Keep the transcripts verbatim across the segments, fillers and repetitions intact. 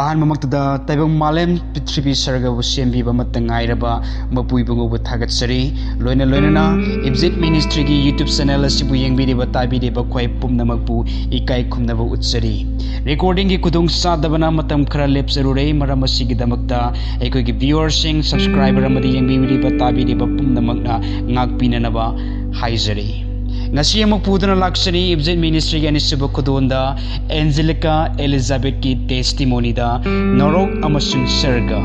ꯑꯍꯥꯟꯕꯃꯛꯇꯗ ꯇꯥꯏꯕꯪ ꯃꯥꯂꯦꯝ ꯄ꯭ꯔꯤꯊꯤꯕꯤ ꯁꯔꯒꯕꯨ ꯁꯦꯝꯕꯤꯕ ꯑꯃꯠꯇ ꯉꯥꯏꯔꯕ ꯃꯄꯨ ꯏꯕꯨꯡꯉꯣꯕꯨ ꯊꯥꯒꯠꯆꯔꯤ꯫ ꯂꯣꯏꯅ ꯂꯣꯏꯅꯅ ꯏꯕꯖꯤꯠ ꯃꯤꯅꯤꯁꯇ꯭ꯔꯤꯒꯤ YouTube ꯆꯦꯅꯦꯜ ꯑꯁꯤꯕꯨ ꯌꯦꯡꯕꯤꯔꯤꯕ ꯇꯥꯕꯤꯔꯤꯕ ꯈ꯭ꯋꯥꯏ ꯄꯨꯝꯅꯃꯛꯄꯨ ꯏꯀꯥꯏ ꯈꯨꯝꯅꯕ ꯎꯠꯆꯔꯤ꯫ ꯔꯦꯀꯣꯔꯗꯤꯡꯒꯤ ꯈꯨꯗꯣꯡ ꯆꯥꯗꯕꯅ ꯃꯇꯝ ꯈꯔ ꯂꯦꯞꯆꯔꯨꯔꯦ꯫ ꯃꯔꯝ ꯑꯁꯤꯒꯤꯗꯃꯛꯇ ꯑꯩꯈꯣꯏꯒꯤ ꯚ꯭ꯌꯨꯋꯔꯁꯤꯡ, ꯁꯕꯁꯀ꯭ꯔꯥꯏꯕꯔ ꯑꯃꯗꯤ ꯌꯦꯡꯕꯤꯔꯤꯕ ꯇꯥꯕꯤꯔꯤꯕ ꯄꯨꯝꯅꯃꯛꯅ ꯉꯥꯛꯄꯤꯅꯅꯕ ꯍꯥꯏꯖꯔꯤ꯫ ꯉꯁꯤ ꯑꯃꯨꯛ ꯄꯨꯗꯨꯅ ꯂꯥꯛꯆꯔꯤ ꯏꯕꯖꯤꯠ ꯃꯤꯅꯤꯁꯇ꯭ꯔꯤꯒꯤ ꯑꯅꯤꯁꯨꯕ ꯈꯨꯗꯣꯜꯗ ꯑꯦꯟꯖꯦꯂꯤꯀꯥ ꯑꯦꯂꯤꯖꯥꯕꯦꯠꯀꯤ ꯇꯦꯁꯇꯤꯃꯣꯅꯤꯗ ꯅꯣꯔꯣꯛ ꯑꯃꯁꯨꯡ ꯁꯔꯒ꯫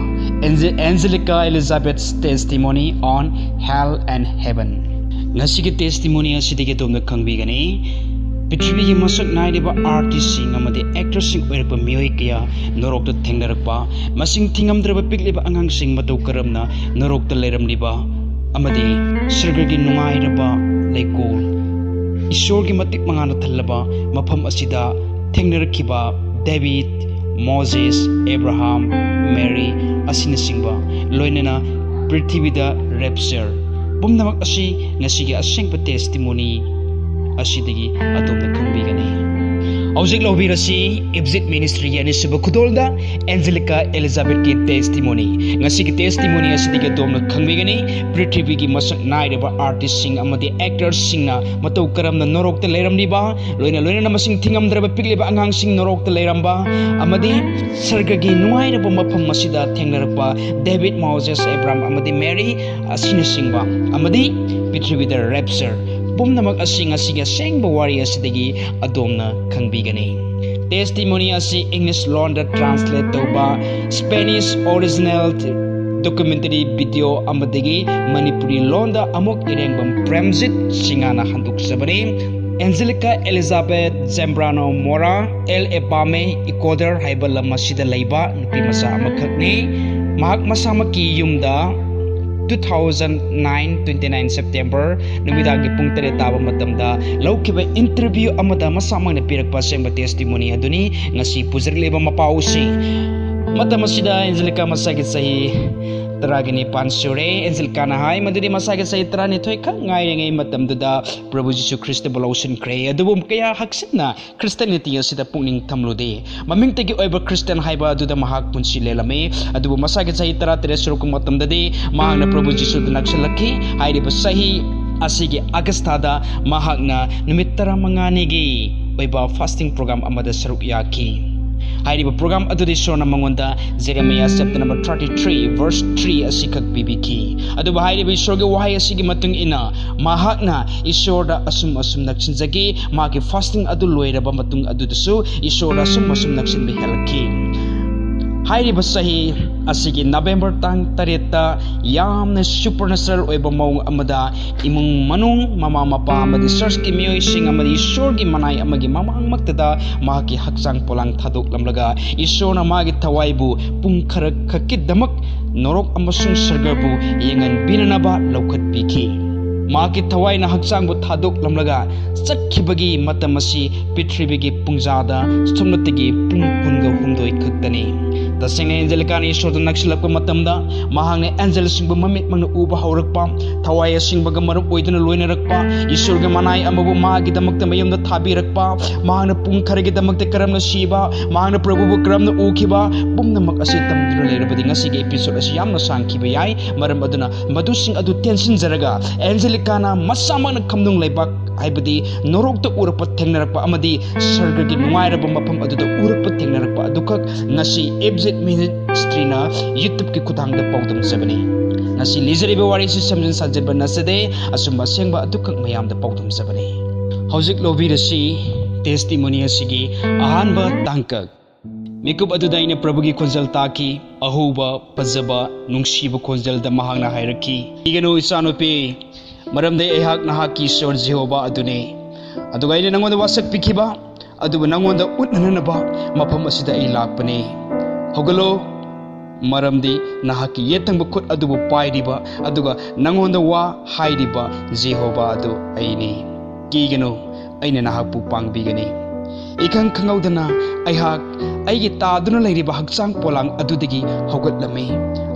Angel- Angelica Elizabeth's Testimony on Hell and Heaven꯫ ꯉꯁꯤꯒꯤ ꯇꯦꯁꯇꯤꯃꯣꯅꯤ ꯑꯁꯤꯗꯒꯤ ꯑꯗꯣꯝꯅ ꯈꯪꯕꯤꯒꯅꯤ, ꯄ꯭ꯔꯤꯊꯤꯕꯤꯒꯤ ꯃꯁꯛ ꯅꯥꯏꯔꯤꯕ ꯑꯥꯔꯇꯤꯁꯁꯤꯡ ꯑꯃꯗꯤ ꯑꯦꯛꯇꯔꯁꯤꯡ ꯑꯣꯏꯔꯛꯄ ꯃꯤꯑꯣꯏ ꯀꯌꯥ ꯅꯣꯔꯣꯛꯇ ꯊꯦꯡꯅꯔꯛꯄ, ꯃꯁꯤꯡ ꯊꯤꯉꯝꯗ꯭ꯔꯕ ꯄꯤꯛꯂꯤꯕ ꯑꯉꯥꯡꯁꯤꯡ ꯃꯇꯧ ꯀꯔꯝꯅ ꯅꯣꯔꯣꯛꯇ ꯂꯩꯔꯝꯂꯤꯕ ꯑꯃꯗꯤ ꯁꯔꯒꯒꯤ ꯅꯨꯡꯉꯥꯏꯔꯕ ꯂꯩꯀꯣꯜ, ꯏꯁꯣꯔꯒꯤ ꯃꯇꯤꯛ ꯃꯉꯥꯅ ꯊꯜꯂꯕ ꯃꯐꯝ ꯑꯁꯤꯗ ꯊꯦꯡꯅꯔꯛꯈꯤꯕ ꯗꯦꯕꯤꯠ, ꯃꯣꯖꯦꯁ, ꯑꯦꯕ꯭ꯔꯥꯍꯥꯝ, ꯃꯦꯔꯤ ꯑꯁꯤꯅꯆꯤꯡꯕ, ꯂꯣꯏꯅꯅ ꯄ꯭ꯔꯤꯊꯤꯕꯤꯗ ꯔꯦꯞꯆꯔ, ꯄꯨꯝꯅꯃꯛ ꯑꯁꯤ ꯉꯁꯤꯒꯤ ꯑꯁꯦꯡꯕ ꯇꯦꯁꯇꯤꯃꯣꯅꯤ ꯑꯁꯤꯗꯒꯤ ꯑꯗꯣꯝꯅ ꯈꯪꯕꯤꯒꯅꯤ꯫ ꯍꯧꯖꯤꯛ ꯂꯧꯕꯤꯔꯁꯤ ꯏꯕꯖꯤꯠ ꯃꯤꯅꯤꯁꯇ꯭ꯔꯤꯒꯤ ꯑꯅꯤꯁꯨꯕ ꯈꯨꯗꯣꯜꯗ ꯑꯦꯟꯖꯦꯂꯤꯀꯥ ꯑꯦꯂꯤꯖꯥꯕꯦꯠꯀꯤ ꯇꯦꯁꯇꯤꯃꯣꯅꯤ꯫ ꯉꯁꯤꯒꯤ ꯇꯦꯁꯇꯤꯃꯣꯅꯤ ꯑꯁꯤꯗꯒꯤ ꯑꯗꯣꯝꯅ ꯈꯪꯕꯤꯒꯅꯤ, ꯄ꯭ꯔꯤꯊꯤꯕꯤꯒꯤ ꯃꯁꯛ ꯅꯥꯏꯔꯕ ꯑꯥꯔꯇꯤꯁꯁꯤꯡ ꯑꯃꯗꯤ ꯑꯦꯛꯇꯔꯁꯤꯡꯅ ꯃꯇꯧ ꯀꯔꯝꯅ ꯅꯣꯔꯣꯛꯇ ꯂꯩꯔꯝꯂꯤꯕ, ꯂꯣꯏꯅ ꯂꯣꯏꯅꯅ ꯃꯁꯤꯡ ꯊꯤꯉꯝꯗ꯭ꯔꯕ ꯄꯤꯛꯂꯤꯕ ꯑꯉꯥꯡꯁꯤꯡ ꯅꯣꯔꯣꯛꯇ ꯂꯩꯔꯝꯕ, ꯑꯃꯗꯤ ꯁꯔꯒꯒꯤ ꯅꯨꯡꯉꯥꯏꯔꯕ ꯃꯐꯝ ꯑꯁꯤꯗ ꯊꯦꯡꯅꯔꯛꯄ ꯗꯦꯕꯤꯠ, ꯃꯣꯖꯦꯁ, ꯑꯦꯕ꯭ꯔꯥꯝ ꯑꯃꯗꯤ ꯃꯦꯔꯤ ꯑꯁꯤꯅꯆꯤꯡꯕ, ꯑꯃꯗꯤ ꯄ꯭ꯔꯤꯊꯤꯕꯤꯗ ꯔꯦꯞꯆꯔ, ꯄꯨꯝꯅꯃꯛ ꯑꯁꯤ ꯉꯁꯤꯒꯤ ꯑꯁꯦꯡꯕ ꯋꯥꯔꯤ ꯑꯁꯤꯗꯒꯤ ꯑꯗꯣꯝꯅ ꯈꯪꯕꯤꯒꯅꯤ꯫ ꯇꯦꯁꯇꯤꯃꯣꯅꯤ ꯑꯁꯤ ꯏꯪꯂꯤꯁ ꯂꯣꯟꯗ ꯇ꯭ꯔꯥꯟꯁꯂꯦꯠ ꯇꯧꯕ ꯁ꯭ꯄꯦꯅꯤꯁ ꯑꯣꯔꯤꯖꯤꯅꯦꯜ ꯗꯣꯀꯨꯃꯦꯟꯇꯔꯤ ꯚꯤꯗꯤꯑꯣ ꯑꯃꯗꯒꯤ ꯃꯅꯤꯄꯨꯔꯤ ꯂꯣꯟꯗ ꯑꯃꯨꯛ ꯏꯔꯦꯡꯕꯝ ꯄ꯭ꯔꯦꯝꯖꯤꯠ ꯁꯤꯡꯍꯅ ꯍꯟꯗꯣꯛꯆꯕꯅꯤ꯫ ꯑꯦꯟꯖꯦꯂꯤꯀꯥ ꯑꯦꯂꯤꯖꯥꯕꯦꯠ ꯖꯦꯝꯕ꯭ꯔꯥꯅꯣ ꯃꯣꯔꯥ, ꯑꯦꯜ ꯑꯦꯕꯥꯃꯦ, ꯏꯀ꯭ꯋꯥꯗꯔ ꯍꯥꯏꯕ ꯂꯝ ꯑꯁꯤꯗ ꯂꯩꯕ ꯅꯨꯄꯤ ꯃꯆꯥ ꯑꯃꯈꯛꯅꯤ꯫ ꯃꯍꯥꯛ ꯃꯁꯥꯃꯛꯀꯤ ꯌꯨꯝꯗ two thousand nine, twenty nine September ꯅꯨꯃꯤꯗꯥꯡꯒꯤ ꯄꯨꯡ ꯇꯔꯦꯠ ꯇꯥꯕ ꯃꯇꯝꯗ ꯂꯧꯈꯤꯕ ꯏꯟꯇꯔꯚ꯭ꯌꯨ ꯑꯃꯗ ꯃꯁꯥꯃꯛꯅ ꯄꯤꯔꯛꯄ ꯑꯁꯦꯡꯕ ꯇꯦꯁꯇꯤꯃꯣꯅꯤ ꯑꯗꯨꯅꯤ ꯉꯁꯤ ꯄꯨꯖꯔꯛꯂꯤꯕ ꯃꯄꯥꯎꯁꯤ꯫ ꯃꯇꯝ ꯑꯁꯤꯗ ꯑꯦꯟꯖꯦꯂꯤꯀꯥ ꯃꯁꯥꯒꯤ ꯆꯍꯤ ꯇꯔꯥꯒ ꯅꯤꯄꯥꯟ ꯁꯨꯔꯦ꯫ ꯑꯦꯟꯖꯦꯂꯤꯀꯥꯅ ꯍꯥꯏ ꯃꯗꯨꯗꯤ ꯃꯁꯥꯒꯤ ꯆꯍꯤ ꯇꯔꯥꯅꯤꯊꯣꯏ ꯈꯛ ꯉꯥꯏꯔꯤꯉꯩ ꯃꯇꯝꯗꯨꯗ ꯄ꯭ꯔꯚꯨ ꯖꯤꯁꯨ ꯈ꯭ꯔꯤꯁꯇꯕꯨ ꯂꯧꯁꯤꯟꯈ꯭ꯔꯦ꯫ ꯑꯗꯨꯕꯨ ꯀꯌꯥ ꯍꯛꯆꯤꯟꯅ ꯈ꯭ꯔꯤꯁꯇꯤꯌꯥꯅꯤꯇꯤ ꯑꯁꯤꯗ ꯄꯨꯛꯅꯤꯡ ꯊꯝꯂꯨꯗꯦ꯫ ꯃꯃꯤꯡꯇꯒꯤ ꯑꯣꯏꯕ ꯈ꯭ꯔꯤꯁꯇꯤꯌꯥꯟ ꯍꯥꯏꯕ ꯑꯗꯨꯗ ꯃꯍꯥꯛ ꯄꯨꯟꯁꯤ ꯂꯦꯜꯂꯝꯃꯤ꯫ ꯑꯗꯨꯕꯨ ꯃꯁꯥꯒꯤ ꯆꯍꯤ ꯇꯔꯥꯇꯔꯦꯠ ꯁꯨꯔꯛꯄ ꯃꯇꯝꯗꯗꯤ ꯃꯍꯥꯛꯅ ꯄ꯭ꯔꯚꯨ ꯖꯤꯁꯨꯗ ꯅꯛꯁꯤꯜꯂꯛꯈꯤ꯫ ꯍꯥꯏꯔꯤꯕ ꯆꯍꯤ ꯑꯁꯤꯒꯤ ꯑꯥꯒꯁꯇꯥꯗ ꯃꯍꯥꯛꯅ ꯅꯨꯃꯤꯠ ꯇꯔꯥꯃꯉꯥꯅꯤꯒꯤ ꯑꯣꯏꯕ ꯐꯥꯁꯇꯤꯡ ꯄ꯭ꯔꯣꯒ꯭ꯔꯥꯝ ꯑꯃꯗ ꯁꯔꯨꯛ ꯌꯥꯈꯤ꯫ ꯍꯥꯏꯔꯤꯕ ꯄ꯭ꯔꯣꯒ꯭ꯔꯥꯝ ꯑꯗꯨꯗ ꯏꯁꯣꯔꯅ ꯃꯉꯣꯟꯗ Jeremiah chapter number thirty three verse three ꯑꯁꯤꯈꯛ ꯄꯤꯕꯤꯈꯤ꯫ ꯑꯗꯨꯕꯨ ꯍꯥꯏꯔꯤꯕ ꯏꯁꯣꯔꯒꯤ ꯋꯥꯍꯩ ꯑꯁꯤꯒꯤ ꯃꯇꯨꯡ ꯏꯟꯅ ꯃꯍꯥꯛꯅ ꯏꯁꯣꯔꯗ ꯑꯁꯨꯝ ꯑꯁꯨꯝ ꯅꯛꯁꯤꯟꯖꯈꯤ꯫ ꯃꯥꯒꯤ ꯐꯥꯁꯇꯤꯡ ꯑꯗꯨ ꯂꯣꯏꯔꯕ ꯃꯇꯨꯡ ꯑꯗꯨꯗꯁꯨ ꯏꯁꯣꯔꯗ ꯑꯁꯨꯝ ꯑꯁꯨꯝ ꯅꯛꯁꯤꯟꯕ ꯍꯦꯜꯂꯛꯈꯤ꯫ ꯍꯥꯏꯔꯤꯕ ꯆꯍꯤ ꯑꯁꯤꯒꯤ ꯅꯕꯦꯝꯕꯔ ꯇꯥꯡ ꯇꯔꯦꯠꯇ ꯌꯥꯝꯅ ꯁꯨꯄꯔꯅꯦꯆꯔꯦꯜ ꯑꯣꯏꯕ ꯃꯑꯣꯡ ꯑꯃꯗ ꯏꯃꯨꯡ ꯃꯅꯨꯡ, ꯃꯃꯥ ꯃꯄꯥ ꯑꯃꯗꯤ ꯆꯔꯆꯀꯤ ꯃꯤꯑꯣꯏꯁꯤꯡ ꯑꯃꯗꯤ ꯏꯁꯣꯔꯒꯤ ꯃꯅꯥꯏ ꯑꯃꯒꯤ ꯃꯃꯥꯡꯃꯛꯇꯗ ꯃꯍꯥꯛꯀꯤ ꯍꯛꯆꯥꯡ ꯄꯣꯂꯥꯡ ꯊꯥꯗꯣꯛꯂꯝꯂꯒ ꯏꯁꯣꯔꯅ ꯃꯥꯒꯤ ꯊꯋꯥꯏꯕꯨ ꯄꯨꯡ ꯈꯔ ꯈꯛꯀꯤꯗꯃꯛ ꯅꯣꯔꯣꯛ ꯑꯃꯁꯨꯡ ꯁꯔꯒꯕꯨ ꯌꯦꯡꯍꯟꯕꯤꯅꯅꯕ ꯂꯧꯈꯠꯄꯤꯈꯤ꯫ ꯃꯍꯥꯛꯀꯤ ꯊꯋꯥꯏꯅ ꯍꯛꯆꯥꯡꯕꯨ ꯊꯥꯗꯣꯛꯂꯝꯂꯒ ꯆꯠꯈꯤꯕꯒꯤ ꯃꯇꯝ ꯑꯁꯤ ꯄ꯭ꯔꯤꯊꯤꯕꯤꯒꯤ ꯄꯨꯡꯖꯥꯗ ꯁꯨꯞꯅꯇꯒꯤ ꯄꯨꯡ ꯀꯨꯟꯒ ꯍꯨꯝꯗꯣꯏ ꯈꯛꯇꯅꯤ꯫ ꯇꯁꯦꯡꯅ ꯑꯦꯟꯖꯦꯂꯤꯀꯥꯅ ꯏꯁꯣꯔꯗ ꯅꯛꯁꯤꯜꯂꯛꯄ ꯃꯇꯝꯗ ꯃꯍꯥꯛꯅ ꯑꯦꯟꯖꯦꯜꯁꯤꯡꯕꯨ ꯃꯃꯤꯠꯃꯛꯅ ꯎꯕ ꯍꯧꯔꯛꯄ, ꯊꯋꯥꯏ ꯑꯁꯦꯡꯕꯒ ꯃꯔꯨꯞ ꯑꯣꯏꯗꯨꯅ ꯂꯣꯏꯅꯔꯛꯄ, ꯏꯁꯣꯔꯒꯤ ꯃꯅꯥꯏ ꯑꯃꯕꯨ ꯃꯥꯒꯤꯗꯃꯛꯇ ꯃꯌꯨꯝꯗ ꯊꯥꯕꯤꯔꯛꯄ, ꯃꯍꯥꯛꯅ ꯄꯨꯡ ꯈꯔꯒꯤꯗꯃꯛꯇ ꯀꯔꯝꯅ ꯁꯤꯕ, ꯃꯍꯥꯛꯅ ꯄ꯭ꯔꯚꯨꯕꯨ ꯀꯔꯝꯅ ꯎꯈꯤꯕ, ꯄꯨꯝꯅꯃꯛ ꯑꯁꯤ ꯇꯝꯗꯨꯅ ꯂꯩꯔꯕꯗꯤ ꯉꯁꯤꯒꯤ ꯑꯦꯄꯤꯁꯣꯗ ꯑꯁꯤ ꯌꯥꯝꯅ ꯁꯥꯡꯈꯤꯕ ꯌꯥꯏ꯫ ꯃꯔꯝ ꯑꯗꯨꯅ ꯃꯗꯨꯁꯤꯡ ꯑꯗꯨ ꯇꯦꯟꯁꯤꯟꯖꯔꯒ ꯑꯦꯟꯖꯦꯂꯤꯀꯥꯅ ꯃꯁꯥꯃꯛꯅ ꯈꯝꯅꯨꯡ ꯂꯩꯕꯥꯛ, ꯍꯥꯏꯕꯗꯤ ꯅꯣꯔꯣꯛꯇ ꯎꯔꯛꯄ ꯊꯦꯡꯅꯔꯛꯄ ꯑꯃꯗꯤ ꯁꯔꯒꯒꯤ ꯅꯨꯡꯉꯥꯏꯔꯕ ꯃꯐꯝ ꯑꯗꯨꯗ ꯎꯔꯛꯄ ꯊꯦꯡꯅꯔꯛꯄ ꯑꯗꯨꯈꯛ ꯉꯁꯤ ꯑꯦꯞꯖꯦꯠ ꯃꯤꯅꯤꯁꯇ꯭ꯔꯤꯅ ꯌꯨꯇ꯭ꯌꯨꯕꯀꯤ ꯈꯨꯊꯥꯡꯗ ꯄꯥꯎꯗꯝꯖꯕꯅꯤ꯫ ꯉꯁꯤ ꯂꯤꯖꯔꯤꯕ ꯋꯥꯔꯤꯁꯤ ꯁꯦꯝꯖꯤꯟ ꯁꯥꯖꯤꯟꯕ ꯅꯠꯆꯗꯦ, ꯑꯆꯨꯝꯕ ꯑꯁꯦꯡꯕ ꯑꯗꯨꯈꯛ ꯃꯌꯥꯝꯗ ꯄꯥꯎꯗꯝꯖꯕꯅꯤ꯫ ꯍꯧꯖꯤꯛ ꯂꯧꯕꯤꯔꯁꯤ ꯇꯦꯁꯇꯤꯃꯣꯅꯤ ꯑꯁꯤꯒꯤ ꯑꯍꯥꯟꯕ ꯇꯥꯡꯀꯛ꯫ ꯃꯤꯀꯨꯞ ꯑꯗꯨꯗ ꯑꯩꯅ ꯄ꯭ꯔꯚꯨꯒꯤ ꯈꯣꯟꯖꯦꯜ ꯇꯥꯈꯤ, ꯑꯍꯧꯕ, ꯐꯖꯕ, ꯅꯨꯡꯁꯤꯕ ꯈꯣꯟꯖꯦꯜꯗ ꯃꯍꯥꯛꯅ ꯍꯥꯏꯔꯛꯈꯤ, "ꯀꯤꯒꯅꯨ ꯏꯆꯥꯅꯨꯄꯤ, ꯃꯔꯝꯗꯤ ꯑꯩꯍꯥꯛ ꯅꯍꯥꯛꯀꯤ ꯏꯁꯣꯔ ꯖꯦꯍꯣꯚꯥ ꯑꯗꯨꯅꯤ꯫ ꯑꯗꯨꯒ ꯑꯩꯅ ꯅꯉꯣꯟꯗ ꯋꯥꯁꯛ ꯄꯤꯈꯤꯕ, ꯑꯗꯨꯕꯨ ꯅꯉꯣꯟꯗ ꯎꯠꯅꯅꯕ ꯃꯐꯝ ꯑꯁꯤꯗ ꯑꯩ ꯂꯥꯛꯄꯅꯤ꯫ ꯍꯧꯒꯠꯂꯣ, ꯃꯔꯝꯗꯤ ꯅꯍꯥꯛꯀꯤ ꯌꯦꯠ ꯊꯪꯕ ꯈꯨꯠ ꯑꯗꯨꯕꯨ ꯄꯥꯏꯔꯤꯕ, ꯑꯗꯨꯒ ꯅꯉꯣꯟꯗ ꯋꯥ ꯍꯥꯏꯔꯤꯕ ꯖꯦꯍꯣꯚꯥ ꯑꯗꯨ ꯑꯩꯅꯤ꯫ ꯀꯤꯒꯅꯨ, ꯑꯩꯅ ꯅꯍꯥꯛꯄꯨ ꯄꯥꯡꯕꯤꯒꯅꯤ꯫" ꯏꯈꯪ ꯈꯪꯍꯧꯗꯅ ꯑꯩꯍꯥꯛ ꯑꯩꯒꯤ ꯇꯥꯗꯨꯅ ꯂꯩꯔꯤꯕ ꯍꯛꯆꯥꯡ ꯄꯣꯂꯥꯡ ꯑꯗꯨꯗꯒꯤ ꯍꯧꯒꯠꯂꯝꯃꯤ꯫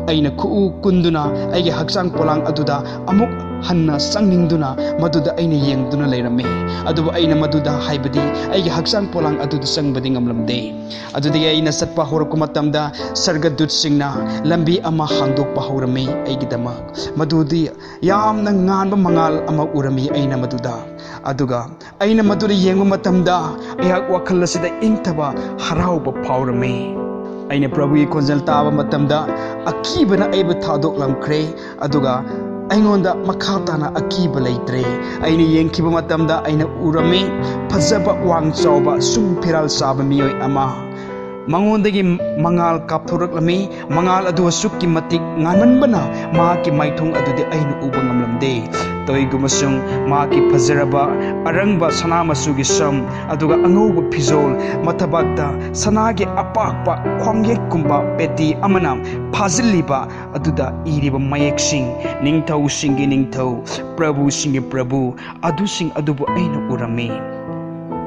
ꯑꯩꯅ ꯈꯨꯎ ꯀꯨꯟꯗꯨꯅ ꯑꯩꯒꯤ ꯍꯛꯆꯥꯡ ꯄꯣꯂꯥꯡ ꯑꯗꯨꯗ ꯑꯃꯨꯛ ꯍꯟꯅ ꯆꯪꯅꯤꯡꯗꯨꯅ ꯃꯗꯨꯗ ꯑꯩꯅ ꯌꯦꯡꯗꯨꯅ ꯂꯩꯔꯝꯃꯤ꯫ ꯑꯗꯨꯕꯨ ꯑꯩꯅ ꯃꯗꯨꯗ, ꯍꯥꯏꯕꯗꯤ ꯑꯩꯒꯤ ꯍꯛꯆꯥꯡ ꯄꯣꯂꯥꯡ ꯑꯗꯨꯗ ꯆꯪꯕꯗꯤ ꯉꯝꯂꯝꯗꯦ꯫ ꯑꯗꯨꯗꯒꯤ ꯑꯩꯅ ꯆꯠꯄ ꯍꯧꯔꯛꯄ ꯃꯇꯝꯗ ꯁꯔꯒꯗꯨꯠꯁꯤꯡꯅ ꯂꯝꯕꯤ ꯑꯃ ꯍꯥꯡꯗꯣꯛꯄ ꯍꯧꯔꯝꯃꯤ ꯑꯩꯒꯤꯗꯃꯛ꯫ ꯃꯗꯨꯗꯤ ꯌꯥꯝꯅ ꯉꯥꯟꯕ ꯃꯉꯥꯜ ꯑꯃ ꯎꯔꯝꯃꯤ ꯑꯩꯅ ꯃꯗꯨꯗ꯫ ꯑꯗꯨꯒ ꯑꯩꯅ ꯃꯗꯨꯗ ꯌꯦꯡꯕ ꯃꯇꯝꯗ ꯑꯩꯍꯥꯛ ꯋꯥꯈꯜ ꯑꯁꯤꯗ ꯏꯪꯊꯕ, ꯍꯔꯥꯎꯕ ꯐꯥꯎꯔꯝꯃꯤ꯫ ꯑꯩꯅ ꯄ꯭ꯔꯚꯨꯒꯤ ꯈꯣꯟꯖꯦꯜ ꯇꯥꯕ ꯃꯇꯝꯗ ꯑꯀꯤꯕꯅ ꯑꯩꯕꯨ ꯊꯥꯗꯣꯛꯂꯝꯈ꯭ꯔꯦ, ꯑꯗꯨꯒ ꯑꯩꯉꯣꯟꯗ ꯃꯈꯥ ꯇꯥꯅ ꯑꯀꯤꯕ ꯂꯩꯇ꯭ꯔꯦ꯫ ꯑꯩꯅ ꯌꯦꯡꯈꯤꯕ ꯃꯇꯝꯗ ꯑꯩꯅ ꯎꯔꯝꯃꯤ, ꯐꯖꯕ, ꯋꯥꯡ ꯆꯥꯎꯕ, ꯁꯨꯡ ꯐꯤꯔꯥꯜ ꯆꯥꯕ ꯃꯤꯑꯣꯏ ꯑꯃ꯫ ꯃꯉꯣꯟꯗꯒꯤ ꯃꯉꯥꯜ ꯀꯥꯞꯊꯣꯔꯛꯂꯝꯃꯤ꯫ ꯃꯉꯥꯜ ꯑꯗꯨ ꯑꯁꯨꯛꯀꯤ ꯃꯇꯤꯛ ꯉꯥꯟꯃꯟꯕꯅ ꯃꯍꯥꯛꯀꯤ ꯃꯥꯏꯊꯣꯡ ꯑꯗꯨꯗꯤ ꯑꯩꯅ ꯎꯕ ꯉꯝꯂꯝꯗꯦ꯫ ꯇꯧꯏꯒꯨꯝꯕꯁꯨꯡ ꯃꯍꯥꯛꯀꯤ ꯐꯖꯔꯕ ꯑꯔꯪꯕ ꯁꯅꯥ ꯃꯆꯨꯒꯤ ꯁꯝ, ꯑꯗꯨꯒ ꯑꯉꯧꯕ ꯐꯤꯖꯣꯜ, ꯃꯊꯕꯥꯛꯇ ꯁꯅꯥꯒꯤ ꯑꯄꯥꯛꯄ ꯈ꯭ꯋꯥꯡꯌꯦꯛꯀꯨꯝꯕ ꯄꯦꯇꯤ ꯑꯃꯅ ꯐꯥꯖꯤꯜꯂꯤꯕ ꯑꯗꯨꯗ ꯏꯔꯤꯕ ꯃꯌꯦꯛꯁꯤꯡ, "ꯅꯤꯡꯊꯧꯁꯤꯡꯒꯤ ꯅꯤꯡꯊꯧ, ꯄ꯭ꯔꯚꯨꯁꯤꯡꯒꯤ ꯄ꯭ꯔꯚꯨ", ꯑꯗꯨꯁꯤꯡ ꯑꯗꯨꯕꯨ ꯑꯩꯅ ꯎꯔꯝꯃꯤ꯫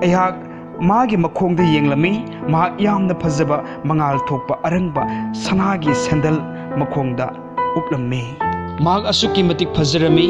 ꯑꯩꯍꯥꯛ ꯃꯥꯒꯤ ꯃꯈꯣꯡꯗ ꯌꯦꯡꯂꯝꯃꯤ꯫ ꯃꯍꯥꯛ ꯌꯥꯝꯅ ꯐꯖꯕ, ꯃꯉꯥꯜ ꯊꯣꯛꯄ ꯑꯔꯪꯕ ꯁꯅꯥꯒꯤ ꯁꯦꯟꯗꯜ ꯃꯈꯣꯡꯗ ꯎꯞꯂꯝꯃꯤ꯫ ꯃꯍꯥꯛ ꯑꯁꯨꯛꯀꯤ ꯃꯇꯤꯛ ꯐꯖꯔꯝꯃꯤ꯫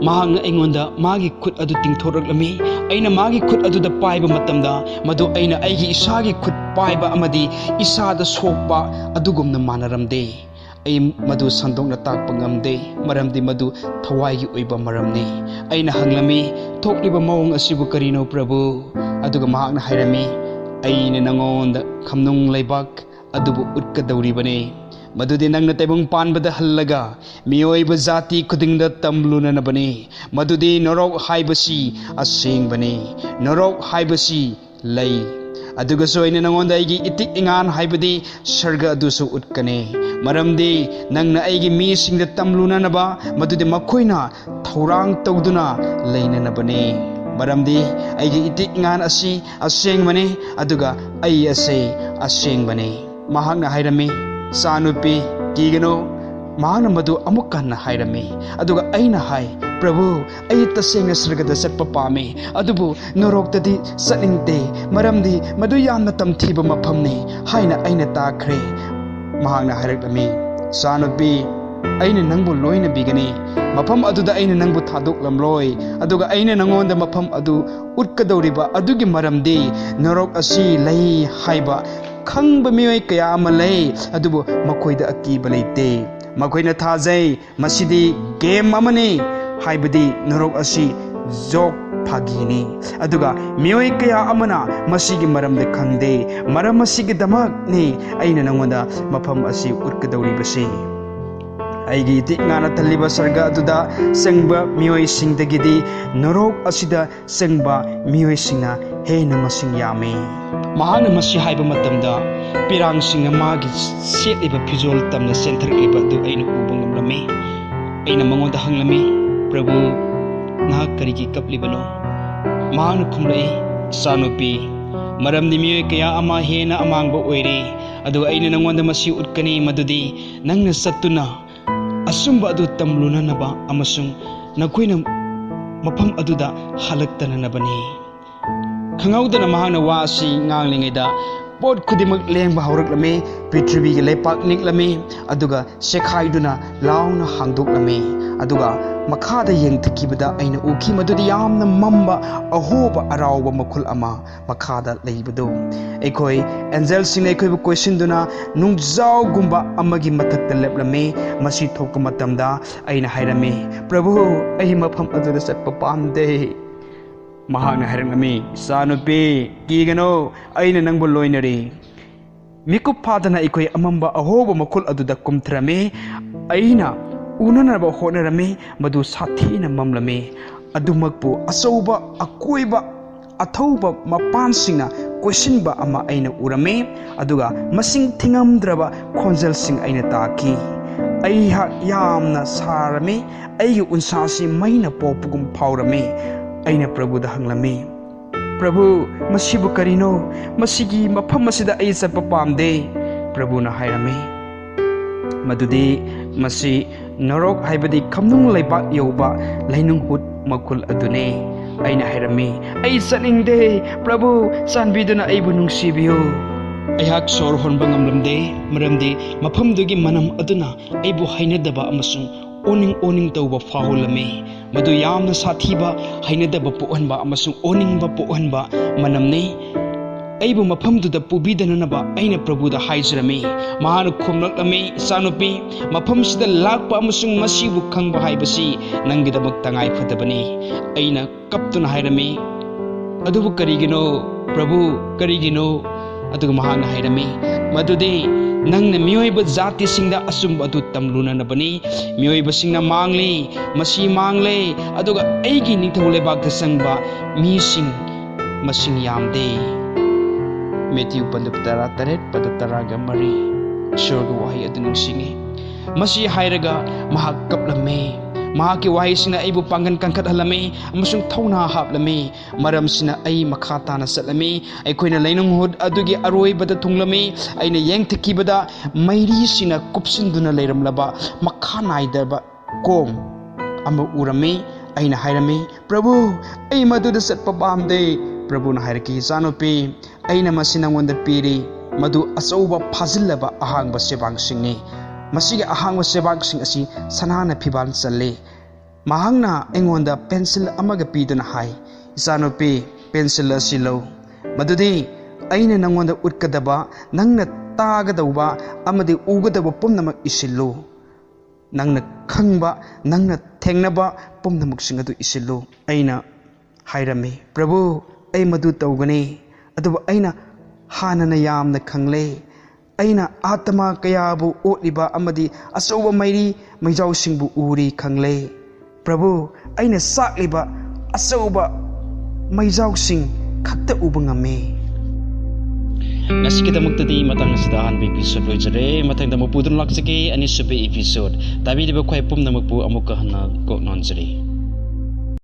ꯃꯍꯥꯛꯅ ꯑꯩꯉꯣꯟꯗ ꯃꯥꯒꯤ ꯈꯨꯠ ꯑꯗꯨ ꯇꯤꯡꯊꯣꯔꯛꯂꯝꯃꯤ꯫ ꯑꯩꯅ ꯃꯥꯒꯤ ꯈꯨꯠ ꯑꯗꯨꯗ ꯄꯥꯏꯕ ꯃꯇꯝꯗ, ꯃꯗꯨ ꯑꯩꯅ ꯑꯩꯒꯤ ꯏꯁꯥꯒꯤ ꯈꯨꯠ ꯄꯥꯏꯕ ꯑꯃꯗꯤ ꯏꯁꯥꯗ ꯁꯣꯛꯄ ꯑꯗꯨꯒꯨꯝꯅ ꯃꯥꯟꯅꯔꯝꯗꯦ꯫ ꯑꯩ ꯃꯗꯨ ꯁꯟꯗꯣꯛꯅ ꯇꯥꯛꯄ ꯉꯝꯗꯦ, ꯃꯔꯝꯗꯤ ꯃꯗꯨ ꯊꯋꯥꯏꯒꯤ ꯑꯣꯏꯕ ꯃꯔꯝꯅꯤ꯫ ꯑꯩꯅ ꯍꯪꯂꯝꯃꯤ, "ꯊꯣꯛꯂꯤꯕ ꯃꯑꯣꯡ ꯑꯁꯤꯕꯨ ꯀꯔꯤꯅꯣ, ꯄ꯭ꯔꯚꯨ?" ꯑꯗꯨꯒ ꯃꯍꯥꯛꯅ ꯍꯥꯏꯔꯝꯃꯤ, "ꯑꯩꯅ ꯅꯉꯣꯟꯗ ꯈꯝꯅꯨꯡ ꯂꯩꯕꯥꯛ ꯑꯗꯨꯕꯨ ꯎꯠꯀꯗꯧꯔꯤꯕꯅꯤ, ꯃꯗꯨꯗꯤ ꯅꯪꯅ ꯇꯥꯏꯕꯪ ꯄꯥꯟꯕꯗ ꯍꯜꯂꯒ ꯃꯤꯑꯣꯏꯕ ꯖꯥꯇꯤ ꯈꯨꯗꯤꯡꯗ ꯇꯝꯂꯨꯅꯅꯕꯅꯤ꯫ ꯃꯗꯨꯗꯤ ꯅꯣꯔꯣꯛ ꯍꯥꯏꯕꯁꯤ ꯑꯁꯦꯡꯕꯅꯤ, ꯅꯣꯔꯣꯛ ꯍꯥꯏꯕꯁꯤ ꯂꯩ꯫ ꯑꯗꯨꯒꯁꯨ ꯑꯩꯅ ꯅꯉꯣꯟꯗ ꯑꯩꯒꯤ ꯏꯇꯤꯛ ꯏꯉꯥꯟ, ꯍꯥꯏꯕꯗꯤ ꯁꯔꯒ ꯑꯗꯨꯁꯨ ꯎꯠꯀꯅꯤ, ꯃꯔꯝꯗꯤ ꯅꯪꯅ ꯑꯩꯒꯤ ꯃꯤꯁꯤꯡꯗ ꯇꯝꯂꯨꯅꯅꯕ, ꯃꯗꯨꯗꯤ ꯃꯈꯣꯏꯅ ꯊꯧꯔꯥꯡ ꯇꯧꯗꯨꯅ ꯂꯩꯅꯅꯕꯅꯤ꯫ ꯃꯔꯝꯗꯤ ꯑꯩꯒꯤ ꯏꯇꯤꯛ ꯏꯉꯥꯟ ꯑꯁꯤ ꯑꯁꯦꯡꯕꯅꯤ, ꯑꯗꯨꯒ ꯑꯩ ꯑꯁꯤ ꯑꯁꯦꯡꯕꯅꯤ꯫" ꯃꯍꯥꯛꯅ ꯍꯥꯏꯔꯝꯃꯤ, "ꯏꯆꯥꯅꯨꯄꯤ, ꯀꯤꯒꯅꯨ꯫" ꯃꯍꯥꯛꯅ ꯃꯗꯨ ꯑꯃꯨꯛ ꯍꯟꯅ ꯍꯥꯏꯔꯝꯃꯤ꯫ ꯑꯗꯨꯒ ꯑꯩꯅ ꯍꯥꯏ, "ꯄ꯭ꯔꯚꯨ, ꯑꯩ ꯇꯁꯦꯡꯅ ꯁꯔꯒꯗ ꯆꯠꯄ ꯄꯥꯝꯃꯤ, ꯑꯗꯨꯕꯨ ꯅꯣꯔꯣꯛꯇꯗꯤ ꯆꯠꯅꯤꯡꯗꯦ, ꯃꯔꯝꯗꯤ ꯃꯗꯨ ꯌꯥꯝꯅ ꯇꯝꯊꯤꯕ ꯃꯐꯝꯅꯤ" ꯍꯥꯏꯅ ꯑꯩꯅ ꯇꯥꯈ꯭ꯔꯦ꯫ ꯃꯍꯥꯛꯅ ꯍꯥꯏꯔꯛꯂꯝꯃꯤ, "ꯏꯆꯥꯅꯨꯄꯤ, ꯑꯩꯅ ꯅꯪꯕꯨ ꯂꯣꯏꯅꯕꯤꯒꯅꯤ꯫ ꯃꯐꯝ ꯑꯗꯨꯗ ꯑꯩꯅ ꯅꯪꯕꯨ ꯊꯥꯗꯣꯛꯂꯝꯂꯣꯏ꯫ ꯑꯗꯨꯒ ꯑꯩꯅ ꯅꯉꯣꯟꯗ ꯃꯐꯝ ꯑꯗꯨ ꯎꯠꯀꯗꯧꯔꯤꯕ ꯑꯗꯨꯒꯤ ꯃꯔꯝꯗꯤ ꯅꯔꯣꯛ ꯑꯁꯤ ꯂꯩ ꯍꯥꯏꯕ ꯈꯪꯕ ꯃꯤꯑꯣꯏ ꯀꯌꯥ ꯑꯃ ꯂꯩ, ꯑꯗꯨꯕꯨ ꯃꯈꯣꯏꯗ ꯑꯀꯤꯕ ꯂꯩꯇꯦ꯫ ꯃꯈꯣꯏꯅ ꯊꯥꯖꯩ, ꯃꯁꯤꯗꯤ ꯒꯦꯝ ꯑꯃꯅꯤ, ꯍꯥꯏꯕꯗꯤ ꯅꯔꯣꯛ ꯑꯁꯤ ꯖꯣꯛ, ꯐꯥꯒꯤꯅꯤ꯫ ꯑꯗꯨꯒ ꯃꯤꯑꯣꯏ ꯀꯌꯥ ꯑꯃꯅ ꯃꯁꯤꯒꯤ ꯃꯔꯝꯗ ꯈꯪꯗꯦ꯫ ꯃꯔꯝ ꯑꯁꯤꯒꯤꯗꯃꯛꯅꯤ ꯑꯩꯅ ꯅꯉꯣꯟꯗ ꯃꯐꯝ ꯑꯁꯤ ꯎꯠꯀꯗꯧꯔꯤꯕꯁꯤ꯫ ꯑꯩꯒꯤ ꯏꯇꯤꯛ ꯉꯥꯅ ꯊꯜꯂꯤꯕ ꯁꯔꯒ ꯑꯗꯨꯗ ꯆꯪꯕ ꯃꯤꯑꯣꯏꯁꯤꯡꯗꯒꯤꯗꯤ ꯅꯔꯣꯛ ꯑꯁꯤꯗ ꯆꯪꯕ ꯃꯤꯑꯣꯏꯁꯤꯡꯅ ꯍꯦꯟꯅ ꯃꯁꯤꯡ ꯌꯥꯝꯃꯤ"꯫ ꯃꯍꯥꯛꯅ ꯃꯁꯤ ꯍꯥꯏꯕ ꯃꯇꯝꯗ, ꯄꯤꯔꯥꯡꯁꯤꯡꯅ ꯃꯥꯒꯤ ꯁꯦꯠꯂꯤꯕ ꯐꯤꯖꯣꯜ ꯇꯝꯅ ꯆꯦꯟꯊꯔꯛꯂꯤꯕ ꯑꯗꯨ ꯑꯩꯅ ꯎꯕ ꯉꯝꯂꯝꯃꯤ꯫ ꯑꯩꯅ ꯃꯉꯣꯟꯗ ꯍꯪꯂꯝꯃꯤ, "ꯄ꯭ꯔꯚꯨ, ꯅꯍꯥꯛ ꯀꯔꯤꯒꯤ ꯀꯞꯂꯤꯕꯅꯣ?" ꯃꯍꯥꯛꯅ ꯈꯨꯝꯂꯛꯏ, "ꯏꯆꯥꯅꯨꯄꯤ, ꯃꯔꯝꯗꯤ ꯃꯤꯑꯣꯏ ꯀꯌꯥ ꯑꯃ ꯍꯦꯟꯅ ꯑꯃꯥꯡꯕ ꯑꯣꯏꯔꯤ, ꯑꯗꯨꯒ ꯑꯩꯅ ꯅꯉꯣꯟꯗ ꯃꯁꯤ ꯎꯠꯀꯅꯤ, ꯃꯗꯨꯗꯤ ꯅꯪꯅ ꯆꯠꯇꯨꯅ ꯑꯆꯨꯝꯕ ꯑꯗꯨ ꯇꯝꯂꯨꯅꯅꯕ ꯑꯃꯁꯨꯡ ꯅꯈꯣꯏꯅ ꯃꯐꯝ ꯑꯗꯨꯗ ꯍꯜꯂꯛꯇꯅꯅꯕꯅꯤ"꯫ ꯈꯪꯍꯧꯗꯅ ꯃꯍꯥꯛꯅ ꯋꯥ ꯑꯁꯤ ꯉꯥꯡꯂꯤꯉꯩꯗ ꯄꯣꯠ ꯈꯨꯗꯤꯡꯃꯛ ꯂꯦꯡꯕ ꯍꯧꯔꯛꯂꯝꯃꯤ꯫ ꯄ꯭ꯔꯤꯊꯤꯕꯤꯒꯤ ꯂꯩꯄꯥꯛ ꯅꯤꯛꯂꯝꯃꯤ, ꯑꯗꯨꯒ ꯆꯦꯈꯥꯏꯗꯨꯅ ꯂꯥꯎꯅ ꯍꯥꯡꯗꯣꯛꯂꯝꯃꯤ꯫ ꯑꯗꯨꯒ ꯃꯈꯥꯗ ꯌꯦꯡꯊꯈꯤꯕꯗ ꯑꯩꯅ ꯎꯈꯤ, ꯃꯗꯨꯗꯤ ꯌꯥꯝꯅ ꯃꯝꯕ ꯑꯍꯣꯕ ꯑꯔꯥꯎꯕ ꯃꯈꯨꯜ ꯑꯃ ꯃꯈꯥꯗ ꯂꯩꯕꯗꯨ꯫ ꯑꯩꯈꯣꯏ ꯑꯦꯟꯖꯦꯜꯁꯤꯡꯅ ꯑꯩꯈꯣꯏꯕꯨ ꯀꯣꯏꯁꯤꯟꯗꯨꯅ ꯅꯨꯡꯖꯥꯎꯒꯨꯝꯕ ꯑꯃꯒꯤ ꯃꯊꯛꯇ ꯂꯦꯞꯂꯝꯃꯤ꯫ ꯃꯁꯤ ꯊꯣꯛꯄ ꯃꯇꯝꯗ ꯑꯩꯅ ꯍꯥꯏꯔꯝꯃꯤ, "ꯄ꯭ꯔꯚꯨ, ꯑꯩ ꯃꯐꯝ ꯑꯗꯨꯗ ꯆꯠꯄ ꯄꯥꯝꯗꯦ"꯫ ꯃꯍꯥꯛꯅ ꯍꯥꯏꯔꯛꯂꯝꯃꯤ, "ꯏꯆꯥꯅꯨꯄꯤ, ꯀꯤꯒꯅꯨ, ꯑꯩꯅ ꯅꯪꯕꯨ ꯂꯣꯏꯅꯔꯤ"꯫ ꯃꯤꯀꯨꯞ ꯐꯥꯗꯅ ꯑꯩꯈꯣꯏ ꯑꯃꯝꯕ ꯑꯍꯣꯕ ꯃꯈꯨꯜ ꯑꯗꯨꯗ ꯀꯨꯝꯊꯔꯝꯃꯤ꯫ ꯑꯩꯅ ꯎꯅꯅꯕ ꯍꯣꯠꯅꯔꯝꯃꯤ, ꯃꯗꯨ ꯁꯥꯊꯤꯅ ꯃꯝꯂꯝꯃꯤ꯫ ꯑꯗꯨꯃꯛꯄꯨ ꯑꯆꯧꯕ ꯑꯀꯣꯏꯕ ꯑꯊꯧꯕ ꯃꯄꯥꯟꯁꯤꯡꯅ ꯀꯣꯏꯁꯤꯟꯕ ꯑꯃ ꯑꯩꯅ ꯎꯔꯝꯃꯤ, ꯑꯗꯨꯒ ꯃꯁꯤꯡ ꯊꯤꯉꯝꯗ꯭ꯔꯕ ꯈꯣꯟꯖꯦꯜꯁꯤꯡ ꯑꯩꯅ ꯇꯥꯈꯤ꯫ ꯑꯩꯍꯥꯛ ꯌꯥꯝꯅ ꯁꯥꯔꯝꯃꯤ, ꯑꯩꯒꯤ ꯎꯟꯁꯥꯁꯤ ꯃꯩꯅ ꯄꯣꯛꯄꯒꯨꯝ ꯐꯥꯎꯔꯝꯃꯤ꯫ ꯑꯩꯅ ꯄ꯭ꯔꯚꯨꯗ ꯍꯪꯂꯝꯃꯤ, "ꯄ꯭ꯔꯚꯨ, ꯃꯁꯤꯕꯨ ꯀꯔꯤꯅꯣ? ꯃꯁꯤꯒꯤ ꯃꯐꯝ ꯑꯁꯤꯗ ꯑꯩ ꯆꯠꯄ ꯄꯥꯝꯗꯦ"꯫ ꯄ꯭ꯔꯚꯨꯅ ꯍꯥꯏꯔꯝꯃꯤ, "ꯃꯗꯨꯗꯤ ꯃꯁꯤ ꯅꯔꯣꯛ, ꯍꯥꯏꯕꯗꯤ ꯈꯝꯅꯨꯡ ꯂꯩꯕꯥꯛ ꯌꯧꯕ ꯂꯩꯅꯨꯡꯍꯨꯠ ꯃꯈꯨꯜ ꯑꯗꯨꯅꯤ"꯫ ꯑꯩꯅ ꯍꯥꯏꯔꯝꯃꯤ, "ꯑꯩ ꯆꯠꯅꯤꯡꯗꯦ, ꯄ꯭ꯔꯚꯨ, ꯆꯥꯟꯕꯤꯗꯨꯅ ꯑꯩꯕꯨ ꯅꯨꯡꯁꯤꯕꯤꯌꯨ"꯫ ꯑꯩꯍꯥꯛ ꯁꯣꯔ ꯍꯣꯟꯕ ꯉꯝꯂꯝꯗꯦ, ꯃꯔꯝꯗꯤ ꯃꯐꯝꯗꯨꯒꯤ ꯃꯅꯝ ꯑꯗꯨꯅ ꯑꯩꯕꯨ ꯍꯩꯅꯗꯕ ꯑꯃꯁꯨꯡ ꯑꯣꯅꯤꯡ ꯑꯣꯅꯤꯡ ꯇꯧꯕ ꯐꯥꯎꯍꯜꯂꯝꯃꯤ꯫ ꯃꯗꯨ ꯌꯥꯝꯅ ꯁꯥꯊꯤꯕ ꯍꯩꯅꯗꯕ ꯄꯣꯛꯍꯟꯕ ꯑꯃꯁꯨꯡ ꯑꯣꯅꯤꯡꯕ ꯄꯣꯛꯍꯟꯕ ꯃꯅꯝꯅꯤ꯫ ꯑꯩꯕꯨ ꯃꯐꯝꯗꯨꯗ ꯄꯨꯕꯤꯗꯅꯅꯕ ꯑꯩꯅ ꯄ꯭ꯔꯚꯨꯗ ꯍꯥꯏꯖꯔꯝꯃꯤ꯫ ꯃꯍꯥꯛꯅ ꯈꯨꯝꯂꯛꯂꯝꯃꯤ, "ꯏꯆꯥꯅꯨꯄꯤ, ꯃꯐꯝꯁꯤꯗ ꯂꯥꯛꯄ ꯑꯃꯁꯨꯡ ꯃꯁꯤꯕꯨ ꯈꯪꯕ ꯍꯥꯏꯕꯁꯤ ꯅꯪꯒꯤꯗꯃꯛ ꯇꯉꯥꯏ ꯐꯗꯕꯅꯤ꯫" ꯑꯩꯅ ꯀꯞꯇꯨꯅ ꯍꯥꯏꯔꯝꯃꯤ, "ꯑꯗꯨꯕꯨ ꯀꯔꯤꯒꯤꯅꯣ, ꯄ꯭ꯔꯚꯨ, ꯀꯔꯤꯒꯤꯅꯣ?" ꯑꯗꯨꯒ ꯃꯍꯥꯛꯅ ꯍꯥꯏꯔꯝꯃꯤ, "ꯃꯗꯨꯗꯤ ꯅꯪꯅ ꯃꯤꯑꯣꯏꯕ ꯖꯥꯇꯤꯁꯤꯡꯗ ꯑꯆꯨꯝꯕ ꯑꯗꯨ ꯇꯝꯂꯨꯅꯅꯕꯅꯤ꯫ ꯃꯤꯑꯣꯏꯕꯁꯤꯡꯅ ꯃꯥꯡꯂꯤ, ꯃꯁꯤ ꯃꯥꯡꯂꯦ, ꯑꯗꯨꯒ ꯑꯩꯒꯤ ꯅꯤꯡꯊꯧ ꯂꯩꯕꯥꯛꯇ ꯆꯪꯕ ꯃꯤꯁꯤꯡ ꯃꯁꯤꯡ ꯌꯥꯝꯗꯦ꯫" ꯃꯦꯊ꯭ꯌꯨ ꯄꯟꯗꯨꯞ ꯇꯔꯥ ꯇꯔꯦꯠ, ꯄꯗ ꯇꯔꯥꯒ ꯃꯔꯤ꯫ ꯏꯁꯣꯔꯒꯤ ꯋꯥꯍꯩ ꯑꯗꯨ ꯅꯤꯡꯁꯤꯡꯉꯤ꯫ ꯃꯁꯤ ꯍꯥꯏꯔꯒ ꯃꯍꯥꯛ ꯀꯞꯂꯝꯃꯤ꯫ ꯃꯍꯥꯛꯀꯤ ꯋꯥꯍꯩꯁꯤꯅ ꯑꯩꯕꯨ ꯄꯥꯡꯒꯜ ꯀꯟꯈꯠꯍꯜꯂꯝꯃꯤ ꯑꯃꯁꯨꯡ ꯊꯧꯅꯥ ꯍꯥꯞꯂꯝꯃꯤ꯫ ꯃꯔꯝꯁꯤꯅ ꯑꯩ ꯃꯈꯥ ꯇꯥꯅ ꯆꯠꯂꯝꯃꯤ꯫ ꯑꯩꯈꯣꯏꯅ ꯂꯩꯅꯨꯡ ꯍꯨꯠ ꯑꯗꯨꯒꯤ ꯑꯔꯣꯏꯕꯗ ꯊꯨꯡꯂꯝꯃꯤ꯫ ꯑꯩꯅ ꯌꯦꯡꯊꯤꯈꯤꯕꯗ ꯃꯩꯔꯤꯁꯤꯡꯅ ꯀꯨꯞꯁꯤꯟꯗꯨꯅ ꯂꯩꯔꯝꯂꯕ ꯃꯈꯥ ꯅꯥꯏꯗꯕ ꯀꯣꯝ ꯑꯃ ꯎꯔꯝꯃꯤ꯫ ꯑꯩꯅ ꯍꯥꯏꯔꯝꯃꯤ, "ꯄ꯭ꯔꯚꯨ, ꯑꯩ ꯃꯗꯨꯗ ꯆꯠꯄ ꯄꯥꯝꯗꯦ꯫" ꯄ꯭ꯔꯚꯨꯅ ꯍꯥꯏꯔꯛꯈꯤ, "ꯏꯆꯥꯅꯨꯄꯤ, ꯑꯩꯅ ꯃꯁꯤ ꯅꯉꯣꯟꯗ ꯄꯤꯔꯤ꯫ ꯃꯗꯨ ꯑꯆꯧꯕ ꯐꯥꯖꯤꯜꯂꯕ ꯑꯍꯥꯡꯕ ꯆꯦꯕꯥꯡꯁꯤꯡꯅꯤ꯫ ꯃꯁꯤꯒꯤ ꯑꯍꯥꯡꯕ ꯆꯦꯕꯥꯡꯁꯤꯡ ꯑꯁꯤ ꯁꯅꯥꯅ ꯐꯤꯕꯥꯜ ꯆꯜꯂꯤ꯫" ꯃꯍꯥꯛꯅ ꯑꯩꯉꯣꯟꯗ ꯄꯦꯟꯁꯤꯜ ꯑꯃꯒ ꯄꯤꯗꯨꯅ ꯍꯥꯏ, "ꯏꯆꯥꯅꯨꯄꯤ, ꯄꯦꯟꯁꯤꯜ ꯑꯁꯤ ꯂꯧ꯫ ꯃꯗꯨꯗꯤ ꯑꯩꯅ ꯅꯉꯣꯟꯗ ꯎꯠꯀꯗꯕ, ꯅꯪꯅ ꯇꯥꯒꯗꯧꯕ ꯑꯃꯗꯤ ꯎꯒꯗꯕ ꯄꯨꯝꯅꯃꯛ ꯏꯁꯤꯜꯂꯨ꯫ ꯅꯪꯅ ꯈꯪꯕ, ꯅꯪꯅ ꯊꯦꯡꯅꯕ ꯄꯨꯝꯅꯃꯛꯁꯤꯡ ꯑꯗꯨ ꯏꯁꯤꯜꯂꯨ꯫" ꯑꯩꯅ ꯍꯥꯏꯔꯝꯃꯤ, "ꯄ꯭ꯔꯚꯨ, ꯑꯩ ꯃꯗꯨ ꯇꯧꯒꯅꯤ, ꯑꯗꯨꯕꯨ ꯑꯩꯅ ꯍꯥꯟꯅꯅ ꯌꯥꯝꯅ ꯈꯪꯂꯦ꯫ ꯑꯩꯅ ꯑꯥꯇꯃꯥ ꯀꯌꯥꯕꯨ ꯑꯣꯠꯂꯤꯕ ꯑꯃꯗꯤ ꯑꯆꯧꯕ ꯃꯩꯔꯤ ꯃꯩꯖꯥꯎꯁꯤꯡꯕꯨ ꯎꯔꯤ ꯈꯪꯂꯦ꯫ ꯄ꯭ꯔꯚꯨ, ꯑꯩꯅ ꯆꯥꯛꯂꯤꯕ ꯑꯆꯧꯕ ꯃꯩꯖꯥꯎꯁꯤꯡ ꯈꯛꯇ ꯎꯕ ꯉꯝꯃꯤ꯫" ꯉꯁꯤꯒꯤꯗꯃꯛꯇꯗꯤ ꯃꯇꯥꯡ ꯑꯁꯤꯗ ꯑꯍꯥꯟꯕ episode ꯂꯣꯏꯖꯔꯦ꯫ ꯃꯊꯪꯗ ꯑꯃꯨꯛ ꯄꯨꯗꯨꯅ ꯂꯥꯛꯆꯒꯦ ꯑꯅꯤꯁꯨꯕ episode꯫ ꯇꯥꯕꯤꯔꯤꯕ ꯈ꯭ꯋꯥꯏ ꯄꯨꯝꯅꯃꯛꯄꯨ ꯑꯃꯨꯛꯀ ꯍꯟꯅ ꯀꯣꯛ ꯅꯣꯟꯖꯔꯤ꯫